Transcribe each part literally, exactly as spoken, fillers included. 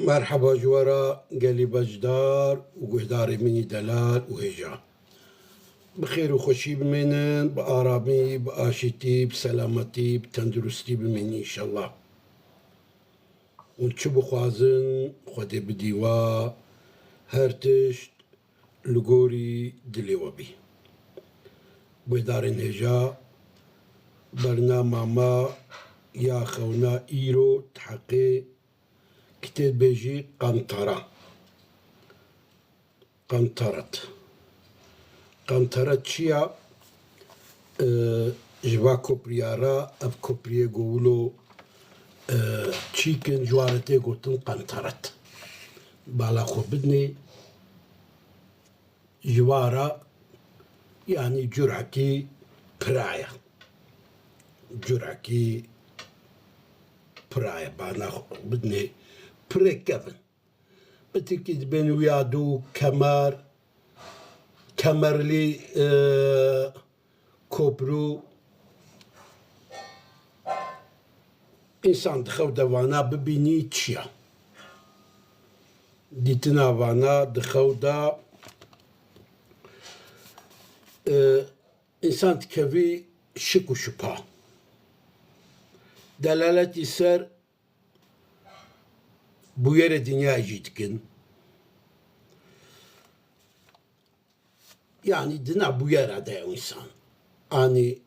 Merheba ji we re gelî beşdar û guhdarê min î delal û hêja. Bi xêr û xweşî bimînin, bi aramî, bi aşîtî, bi selametî, bi tenduristî bimînin înşellah. Hûn çi bixwazin, Xwedê bidî we her tişt li gorî dilê we bî. Guhdarên hêja, bernama me ya xewna îro di heqê kitêbê jî qentara. Qentaret. Qentaret çi ya? Ee, ji va kopriya re, ev kopriyê go wilo, ee, çîkin, ji wa re tê gotin qentaret. Bala xwe bidinê, ji wa re, yanî curekî pira ye. Curekî pira ye, bala xwe bidinê, pirê kevin. Bi tirkî dibên wiyadû, kemer, kemerlî, e, koprû. Însan di xew de vana bibînî çi ya? Dîtina vana di xew de, e, însan dikevî şik û şupa. Delaletî ser bûyerê dinyayê jî dikin. Yanî di nav bûyera de ye însan. Anî,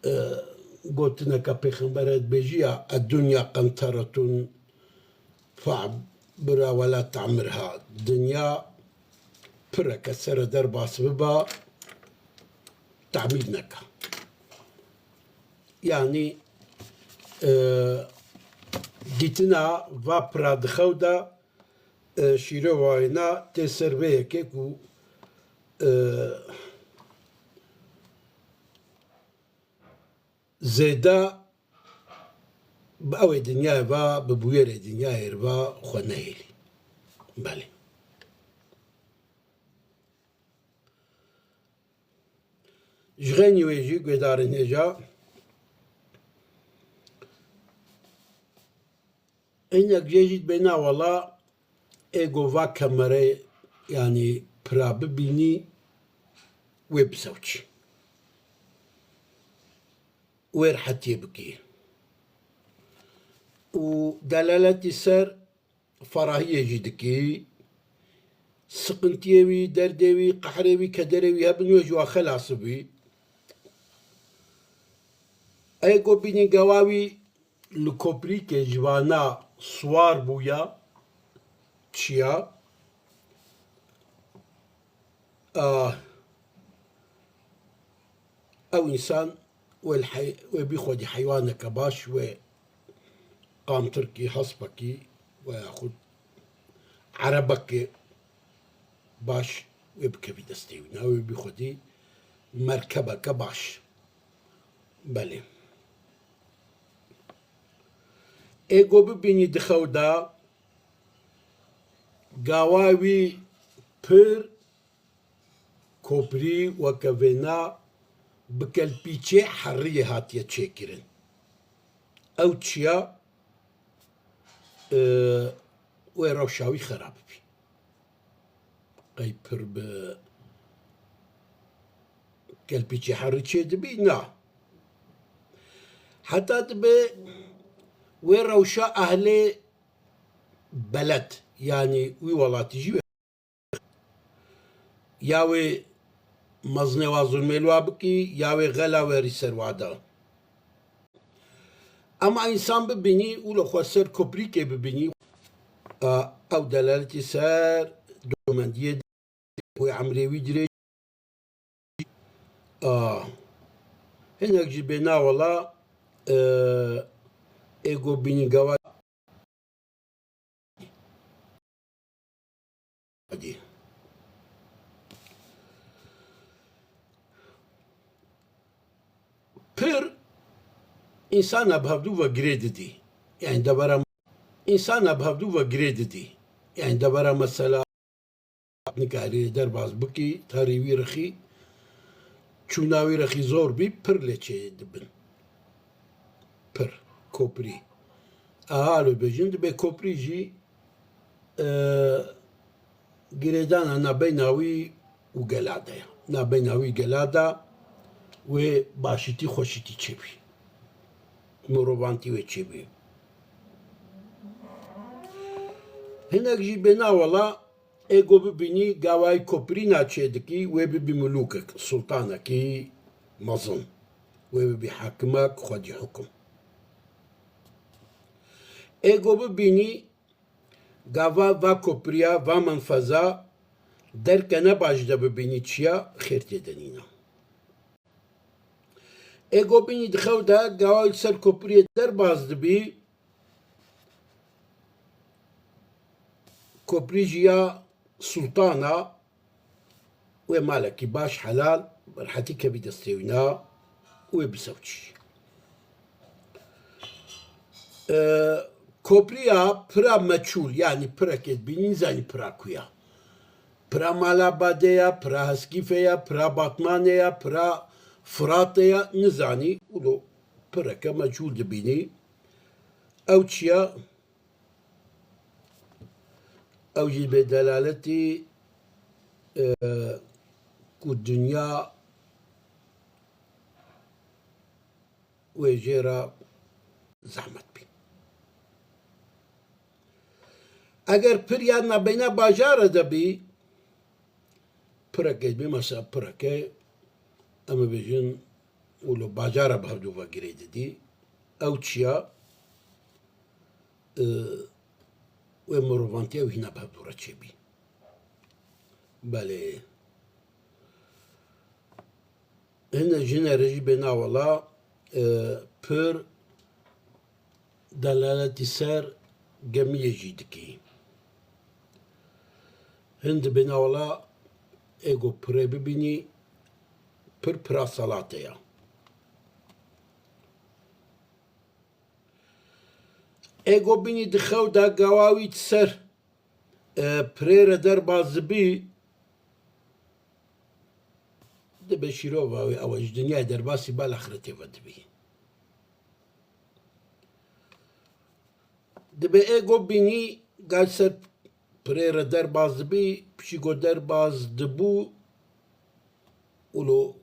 e, gotineke pêxember heye dibêjî ya, "Eddunya qenteretun fa'birha we la ta'mirha." Dinya pireke sere derbas biba, tamîr neke. Yanî, e, dîtina va pira di xew de, e, şîrovayê na tê ser vê yekê ku, e, zêde bi ew ê dinyayê ve, bi bûyerê dinyayê re ve xwe nehêlî. Belê. Ji xeynî wê jî guhdarên hêja, hinek jê jî dibê na wela ê go va kemerê, yanî pira bibînî, wê bisewçî. Wê rehetiyê bikî. Û delaletî ser ferahiyê jî dikî. Siqintiyê wî, derdê wî, qehrê wî, kederê wî hebin, wê ji wa xelas bibî. Ê go bînî gewa wî li koprîkê ji vana siwar bûya, çiya, a, ew însan wê li hey-, wê bî xwedî heywaneke baş, wê qantirkî, hespekî veya xwe erebekê baş wê bikevî destê wî. Na wê bî xwedî merkebeke baş. Belê. Ê go bibînî di xew de, gawa wî pir koprî weke vêna bi kelpîçê heriyê hatiye çêkirin. Ew çiya, e, wê rewşa wî xerab bî. Qey pir bi kelpîçê herî çêdibî? Na. Heta dibe wê rewşa ehlê beled, yanî wî welatî jî wê ya wê mezinê wa zulmê li wa bikî, ya wê xela werî ser wa da. Ema însan bibînî û li xwe ser koprîkê bibînî, a, ew delaletî ser domendiyê wê emrê wî dirêj. A, hinek jî bê na wela, e, ê go bînî gava. Pir însana bi hevdû ve girê didî. Yani devera însana bi hevdû ve girê didî. Yani devera mesela nikarî derbas bikî, tarî wî rixî, çûna wî rixî zor bî, pir lê çê dibin. Pir, koprî. Aha, lo bêjin, dibê koprî jî e, girêdana nabeyna wî û gela de ye. Nabeyna wî gela de wê başîtî xweşîtî çêbî. Mirovantî wê çêbî. Hinek jî bêna wela ê go bibînî gawayî koprîna çêdikî, wê bibî milûkek, sultanekî mezin. Wê bibî hakimek xwedî hukum. Ê go bibînî gava va kopriya, va menfeza derke ne baş de bibînî çiya, xêr tê de nîna. Ê go bînî di xew de gawa li ser kopriyê derbas dibî, koprî jî ya sultan a, wê malekî baş helal, bi rehetî kevî destê wîna, wê bisewçî. E, kopriya pira meçhûl, yanî pirekê dibînî, nizanî pira ku ya. Pira mala badê ya, pira Heskîfê ya, pira Batmanê ya, pira Firatê ya, nizanî, wilo pireke meçhûl dibînî. Ew çi ya? Ew jî bê delaletî, e, ku dinya wê jê re zehmet bî. Eger pir ya nabeyna bajara de bî, pireke bî, mesela pireke, em ê bêjin, wilo bajara bi hevdû ve girê didî, ew çiya, e, wê mirovantî ew hîna bi hevdû re çêbî. Belê. Hine jine re jî bêna wela, e, pir delaletî ser gemiyê jî dikî. Hin dibêna wela ê go pirê bibînî, pir pira salate ya. Ê go bînî di xew de gawa wî di ser, e, pirê re derbas dibî, dibe şîrova wê ew e, ji dinyayê derbasî bal axretê ve dibî. Dibe ê go bînî gal ser pirê re derbas dibî, pişî go derbas dibû, wilo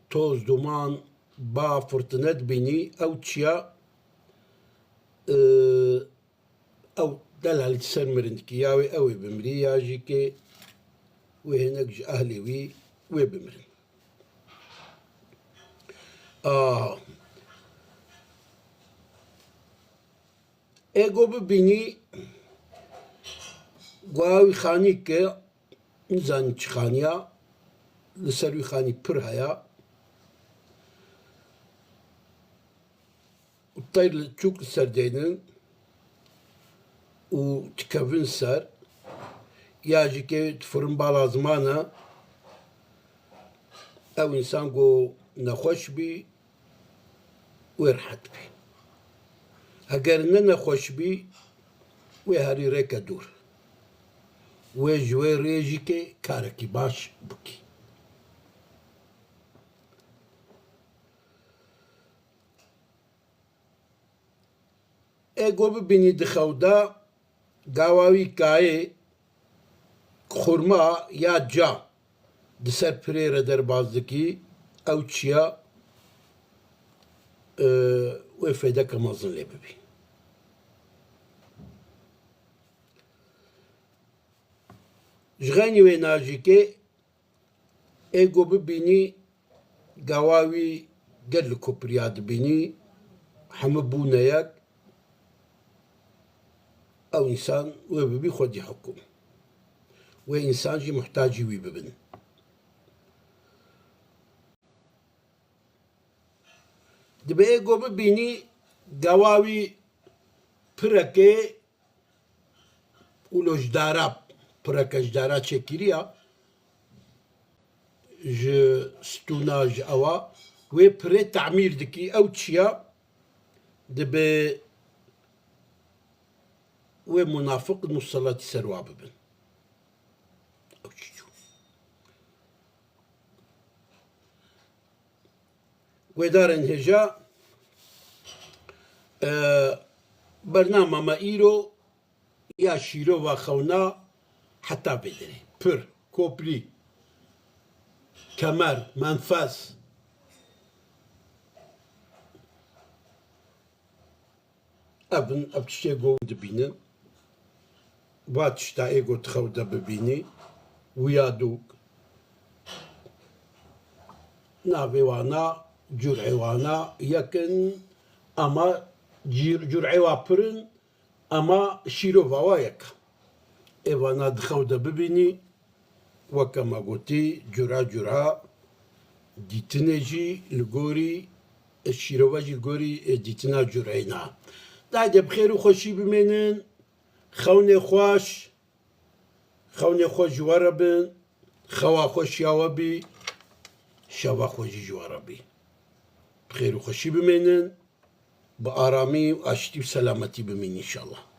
toz, duman, ba, firtine dibînî, ew çiya, e, ew delalî ser mirin dikî, ya wê ew ê bimrî, ya jî kê wê hinek ji ehlê wî wê bimirin. A. Ê go bibînî, guha wî xanî ke, nizanî çi xaniya, li ser wî xanî pir heya. Û teyr li, çûk li ser deynin û dikevin ser, ya jî kê difirin bala ziman e, ew însan ku nexweş bî, wê rehet bî. Heger ne nexweş bî, wê herî rêke dûr. Wê ji wê rê jî kê karekî baş bikî. Ê go bibînî di xew de, gawa wî kayê, xurma ya ca di ser pirê re derbas dikî, ew çiya, e, wê fêdeke mezin lê bibî. Ji xeynî wê najîkê, ê go bibînî, gawa wî gel li kopriya dibînî, hemû bûne yek, ew însan wê bibî xwedî hukum. Wê însan jî muhtacî wî bibin. Dibe ê go bibînî, gawa wî pireke û lo ji dara, pireke ji dara çêkiriya, ji stûna, ji ewa, wê pirê tamîr dikî, ew çiya dibe wê munafiq museletî ser wa bibin. Ew çi çû? Guhdarên hêja, e, bernama me îro Ya şîrova xewna heta vê derê. Pir, koprî, kemer, menfes. Ev in, ev tiştê go dibînin. Va tişta ê go di xew de bibînî. Wiyadûk. Navê wana, curê wana yek in, ama cîr-, curê wa pir in, ama şîrova wa yek e. Ê vana di xew de bibînî, weke me gotî, cura cura dîtinê jî li gorî, e, şîrova jî gorî, e, dîtina cureyna. Dayde bi xêr û xweşî bimênin, xewnê xweş, xewnê xweş ji we re bin, xewa xweş ya we bî, şeva xweş jî ji we re bî. Bi xêr û xweşî bimênin, bi aramî û aştî û selametî bimînin înşallah.